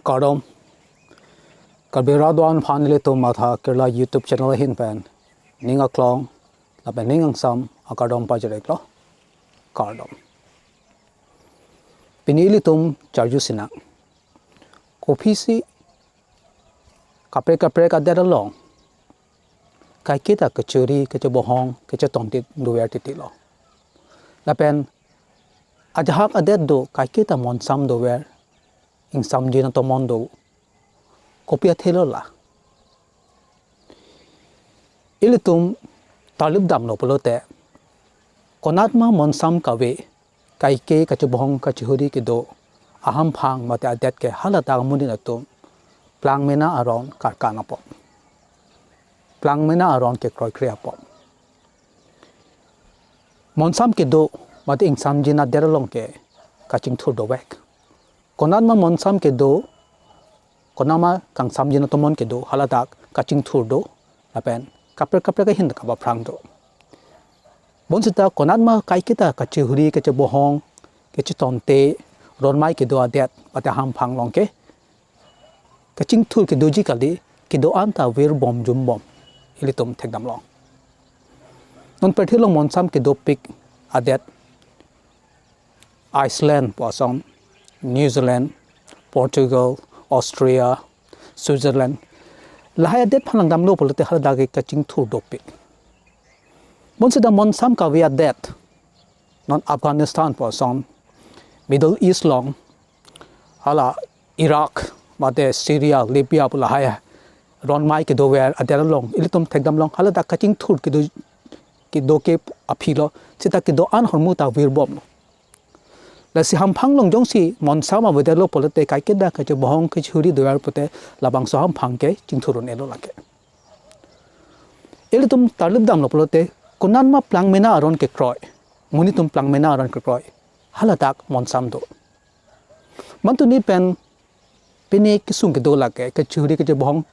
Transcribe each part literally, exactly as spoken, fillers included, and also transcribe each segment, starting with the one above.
Kardom. Karbi Radwan aphan ilitum Matha Kerala YouTube channel ahin pen ning aklong lapen ning angsam akardom pajir-iklo. Kardom. Pini ilitum charju sinang, kopi si kaprek kaprek adet along kaiketa kachihuri, kachebohong, kachetongtit dover titi lo. Lapen ajahak adet do kaiketa monsam dover, ingsamjin atomon do. Kopi athe lo la? Ilitum tarlip damlo pulote, konatma monsam kave, kaike kachebohong kachihuri kedo ahamphang mate adet ke haladak amonit atum plangmena aron karkan apot, plangmena aron kekroikre apot. Monsam kedo mate ingsamjin adet along ke kachingthur dovek. Konatma monsam kedo, konatma kangsamjin atomon kedo, haladak kachingthur do, lapen kaprek kaprek ahin kaba phrang do. Bonsita konatma kaiketa kachihuri, kachebohong, kachetongtit, ronmai kedo adet mate ahamphang along ke kachingthur kedoji kali, kedo-an ta virbom jumbom, ilitum thekdam long. Non pirthe along monsam kedopik adet Iceland pu ason, New Zealand, Portugal, Austria, Switzerland, lahai adet aphan langdamlo pulote haladak ke kachingthur dopik. Bonsita monsam kave adet, non Afghanistan pu ason, Middle East along, hala Iraq, mate Syria, Libya pu lahai ronmai kedover adet along ilitum thekdam long, haladak kachingthur kedo, kedo ke aphi lo, seta kedo-an ahormu ta virbom lo. Lasi hamphang along jongsi monsam avedetlo pulote kaiketa kachebohong kachihuri dover pulote labangso hamphang ke chingthur un-elo lake. Ilitum tarlip damlo pulote, konatma plangmena aron kekroi, monit atum plangmena aron kekroi, haladak monsam do. Mantuni pen pini kesung kedo lake, kachihuri kachebohong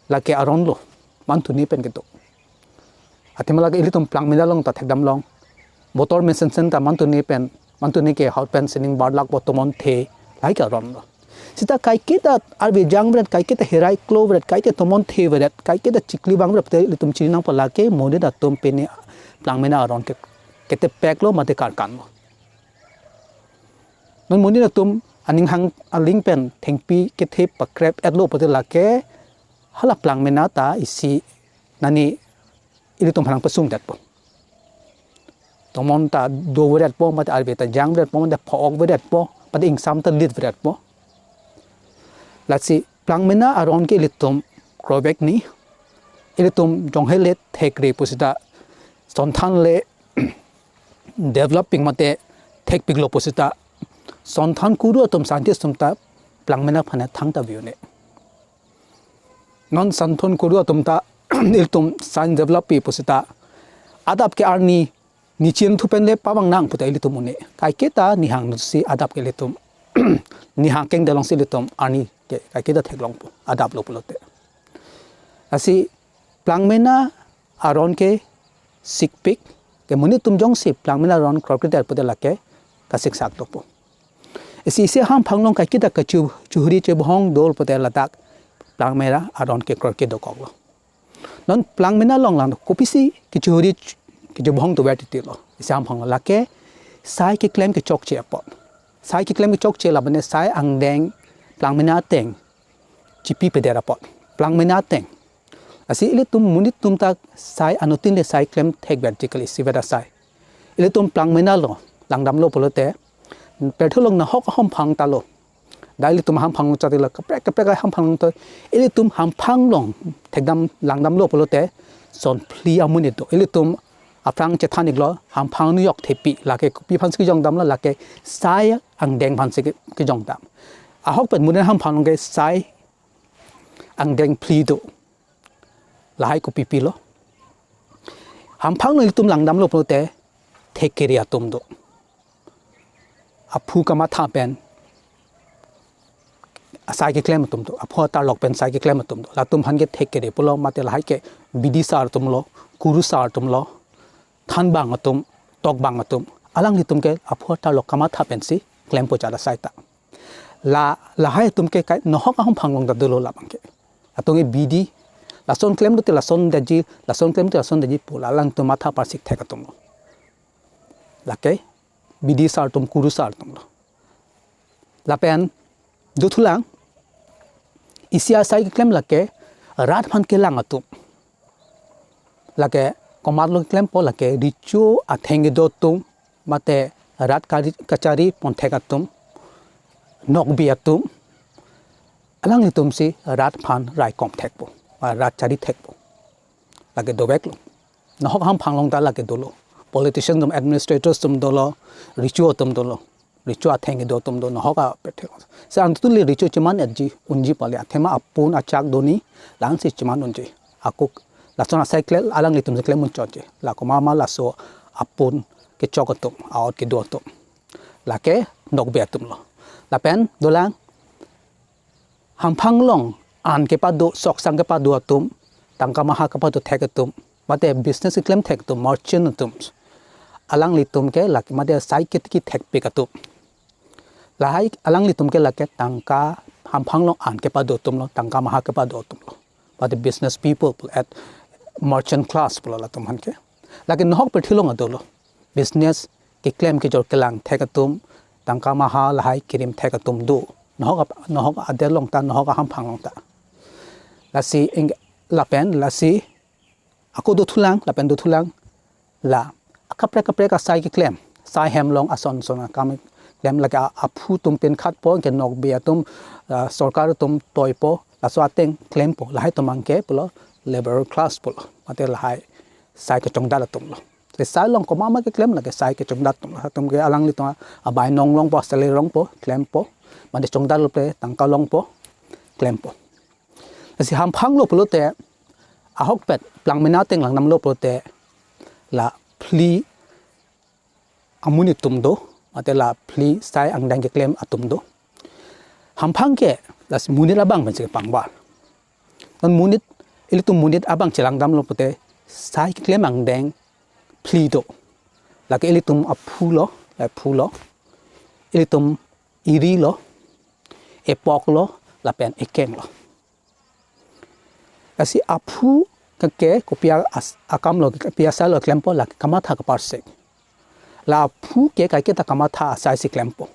lake aron lo, mantuni pen kedo. Athema lake ilitum plangmena along ta thekdam long, botor mesensen ta mantuni pen, mantuni ke haut pen sining barlak bo, tomon the, lahai ke aron lo. Seta kaiketa arve jangveret, kaiketa herai kloveret, kaiketa tomon theveret, kaiketa chikli bangveret pulote ilitum chini nangpo lake monit atum pini plangmena aron ke ketepek lo mate karkan lo. Non monit atum aning hang aling pen thengpi kethe pakrep-etlo pulote lake hala plangmena ta isi nani ilitum aphan nangpasung detpo. Tomon ta doveretpo, mate arve ta jangveretpo, mate pho-okveretpo, mate ingsam ta litveretpo. Lasi plangmena aron ke ilitum krovek ni, ilitum jonghe le thekre pusita, sonthan le developing mate thekpiklo pusita, sonthan kuru atum scientist atum ta plangmena aphan thangta view ne. Non sonthan kuru atum ta ilitum science develop pi pusita, adap ke arni nichinthu pen le pavang nang puta ilitum un-e. Kaiketa nihang si adap ke ilitum, nihang kengdalong si ilitum arni ke kaiketa theklongpo, adaplo pulote. Lasi plangmena aron ke sikpik, ke monit atum jongsi plangmena aron kroi-kre-det pulote lake kasiksak dokpo. Isi isi hamphang along kaiketa kachu, chihuri chebohong dolo pulote ladak plangmena aron kekroi ke dokoklo. Non plangmena along lang kopisi kachihuri kachebohong dover titi lo. Isi hamphang along lake sai keklem kechokche apot. Sai keklem kechokche labangso sai angdeng plangmena ateng chipipedet apot. Plangmena ateng. Lasi ilitum monit atum ta sai anuttin le sai klem thekver tikali isivet asai. Ilitum plangmena along langdamlo pulote, pirthe along nahok ahamphang ta lo. Dak ilitum hamphang along chati lo, kaprek kaprek ahamphang along to. Ilitum hamphang along thekdam langdamlo pulote, son phli amonit do. Ilitum aphrang chethan-iklo, hamphang nujok thepi, lake kopi aphansi kejongdamlo, lake sai angdeng aphansi ke-, kejongdam. Ahok pen monit hamphang along ke sai angdeng phli do. Lahai kopi pilo? Hamphang along ilitum langdamlo pulote, thek kere atum do. Aphu kamatha pen sai keklem atum do, aphu atarlok pen sai keklem atum do. Latum aphan ke thek kere pulo, mate lahai ke bidi sar atum lo, kuru sar atum lo, thanbang atum, tokbang atum. Alanglitum ke aphu atarlok kamatha pensi klempo jala sai ta. La lahai atum ke kai nohok ahemphang along ta dolo labang ke. Atum ke bidi, lason klemlote lason detji, lason klemlote lason detji pu la alangtum matha parsik thek atum lo. Lake bidi sar atum, kurusar atum lo. Lapen dothulang, isi asai keklem lake rat aphan kelang atum. Lake komatlo keklempo, lake recho atheng kedo atum, mate rat kari- kachari ponthek atum, nokbe atum, alanglitumsi rat aphan raikom thekpo, rat chari thekpo. Lake doveklo. Nohok ahemphang along ta lake dolo. Politician atum, administrators atum dolo, recho atum dolo. Recho atheng kedo atum do, nohok apethe. Se antu le recho cheman etji, unji pale, athema apun achak doni, la-ansi cheman unji. Ako lason asai klem, alanglitum si klem unchotji. La komat ma laso apun kechok atum, a-ot kedo atum. Lake nokbe atum lo. Lapen dolang, hamphang along an kepado, soksang kepado atum, tangka maha kepado thek atum, mate business keklem thek atum, merchant atum, alanglitum ke lake mate sai kitiki thekpik atum. Lahai alanglitum ke lake tangka, hamphang along an kepado atum lo, tangka maha kepado atum lo. Mate business people at merchant class pulo latum aphan ke. Lake nohok apethe along ta dolo. Business keklem kejor kelang thek atum, tangka maha lahai kerim thek atum do. Nohok ap- nohok adet along ta, nohok ahemphang along ta. Lasi ing- lapen lasi ako dothulang, lapen dothulang, la kaprek kaprek asai keklem, sai hem along ason son akam klem, lake a- aphu atum pen khatpo, ke nokbe atum, ah, sorkar atum toipo, laso ateng klempo, lahai atum abang ke pulo labour class pulo, mate lahai sai kechongdat atum lo. Te sai along komat ma keklem lake sai kechongdat atum lo. Atum ke alanglitum abai nong longpo, salary longpo, klempo, mate chongdatlo ple tangka longpo, klempo. Lasi hamphang lo pulote, ahokpet plang mena ateng langdamlo pulote, la phli amonit atum do, mate la phli sai angdeng keklem atum do. Hamphang ke lasi monit abang pensi kepangbar. Non monit, ilitum monit abang chelangdamlo pulote, sai keklem angdeng phli do. Lake ilitum aphu lo, la aphu lo. Ilitum eri lo, epok lo, lapen ekeng lo. Lasi aphu ke, ke kopi a- as- akam lo, kopi asai lo klempo, lake kamatha kaparsik. La aphu ke kaiketa kamatha asai si klempo.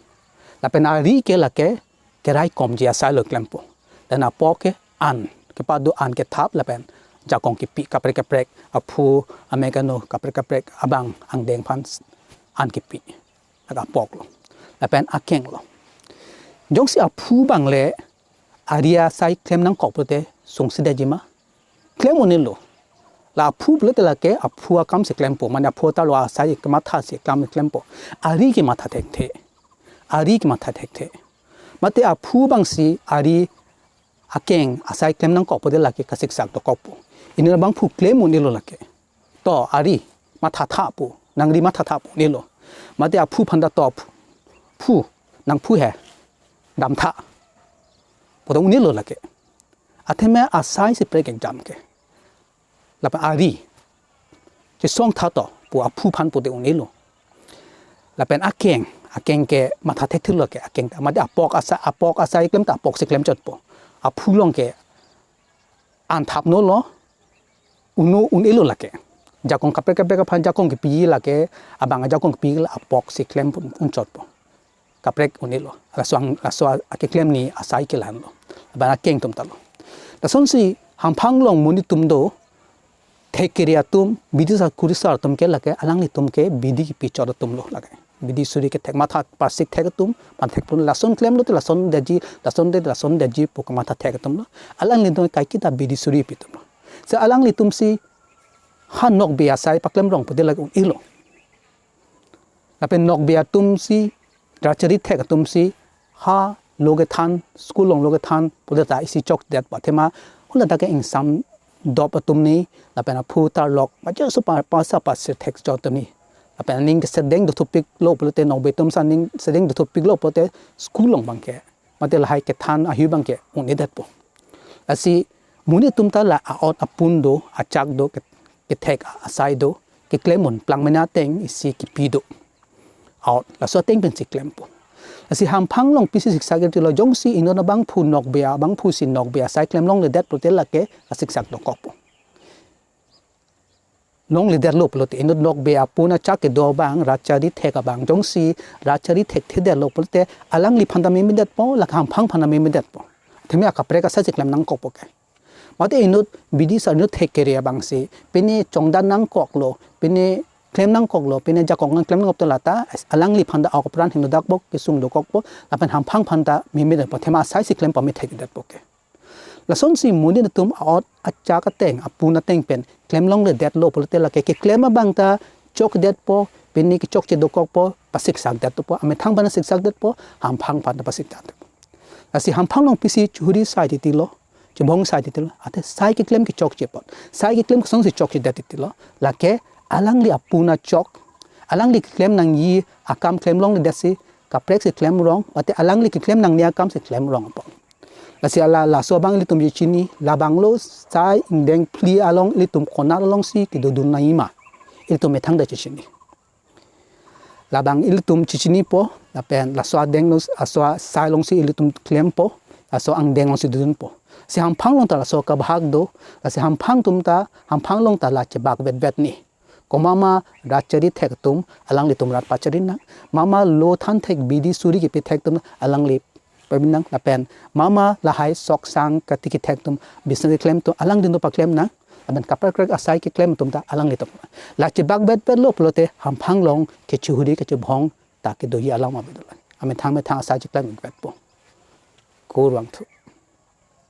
Lapen ari ke lake keraikomji asai lo klempo. Lapen apok ke an, kepado an kethap, lapen jakong kepi kaprek kaprek, aphu, amek anu kaprek kaprek abang angdeng aphan an kepi. Lake apok lo. Lapen akeng lo. Jongsi aphu abang le ari asai klem nangkok pulote sungsi detji ma? Klem un-elo. La aphu pulote lake aphu akam si klempo, mane aphu atarlo asai kematha si klem klempo. Ari kematha thekthe. Ari kematha thekthe. Mate aphu abangsi ari akeng asai klem nangkok pulote lake kasiksak dokokpo. Pini labangphu klem un-elo lake. To ari mathatha pu, nangri mathatha pu un-elo. Mate aphu aphan ta to phu, phu, nangphu he, damtha pu ta un-elo lake. Athema asai si prek ekjam ke. Lapen ari chesongtha to pu aphu aphan pulote un-elo. Lapen akeng, akeng ke matha thekthelo ke akeng ta. Mate apok asai, apok asai klem ta apok si klemchotpo. Aphu along ke an thapnolo, un-o un-elo lake. Jakong kaprek kaprek aphan jakong kepi lake, abang ajakong kepi la apok si klem pun unchotpo. Kaprek un-elo. Laso ang, laso akeklem ni asai ke la-anlo. Abang akeng atum ta lo. Lasonsi hamphang along monit atum do, thek kere atum, bidi sar kurusar atum ke lake, alanglitum ke bidi kepi chot atum lo lake. Bidi suri kethek, matha parsik thek atum, matha thek pun lason klemlote lason detji, lason det, lason detji pu kamatha thek atum lo. Alanglitum kaiketa bidi suri pi atum lo. Se alanglitumsi ha nokbe asai paklem rong pulote lake un-elo. Lapen nokbe atumsi, rat chari thek atumsi, ha lo kethan, school along lo kethan pulote ta isi chokdet, athema hala ta ke ingsam dop atum ni, lapen aphu tarlok, majo su pa, pasa pasir thek chot atum ni. Lapen aning kesedeng dothupiklo pulote, nokbe atum si aning sedeng dothupiklo pulote school along abang ke, mate lahai kethan ahi abang ke un-edetpo. Lasi monit atum ta la a-ot apun do, achak do, ke- kethek asai do, keklem un, plang mena ateng isi kepi do. A-ot, laso ateng pensi klempo. Lasi hamphang along pisi siksak detlo, jongsi inut abangphu nokbe, abangphu si nokbe asai klem longledet pulote lake kasiksak dokokpo. Longledetlo pulote inut nokbe apun achak kedo abang, rat chari thek abang, jongsi rat chari thekthedetlo pulote alangliphan ta memedetpo, lake hamphangphan ta memedetpo. Athema akaprek asai si klem nangkokpo ke. Mate inut bidi sar inut thek kere abangsi, pine chongdan nangkoklo, pine klem nangkoklo, pine jakong nang klem nangkoklo lata, alangliphan ta ok apran hingno dakpo, kesung dokokpo, lapen hamphangphan ta memedetpo, athema asai si klem pamethekdetpo ke. Lasonsi monit atum a-ot achak ateng, apun ateng pen klem longledetlo pulote lake keklem abang ta chokdetpo, pine kechokche dokokpo, pasiksakdetpo, amethangphan ta siksakdetpo, hamphangphan ta pasiksakdetpo. Lasi hamphang along pisi chihuri sai titilo, chibong sai titilo, ate sai keklem kechokche apot, sai keklem kosonsi chokchedet titilo, lake alangli apun achok, alangli klem nangji akam klem longledetsi, kaprek si klem rong, ate alangli keklem nangne akam si klem rong apot. Lasi ala laso abang ilitum chechini, labanglo sai ingdeng phli along ilitum konat alongsi kedodun nangji ma, ilitum methang ta chechini. Labang ilitum chechinipo, lapen laso adeng lo, laso asai alongsi ilitum klempo, laso angdeng alongsi dodunpo. Si hamphang along ta laso kabahak do, lasi hamphang atum ta, hamphang along ta la chebak vetvet ni. Komat ma rat chari thek atum, alanglitum rat pachari nang. Mama lo than thek bidi suri kepi thek atum, alangli pabinang lapen mama lahai sok sang kati kethek atum, business keklem atum, alangli atum paklem nang. Lapen kaprek kaprek asai keklem atum ta alanglitum. La chebak vetvetlo pulote hamphang along kechihuri kechibong ta kedoji alam avedolang. Amethang methang asai cheklem vetpo. Kurvangthu.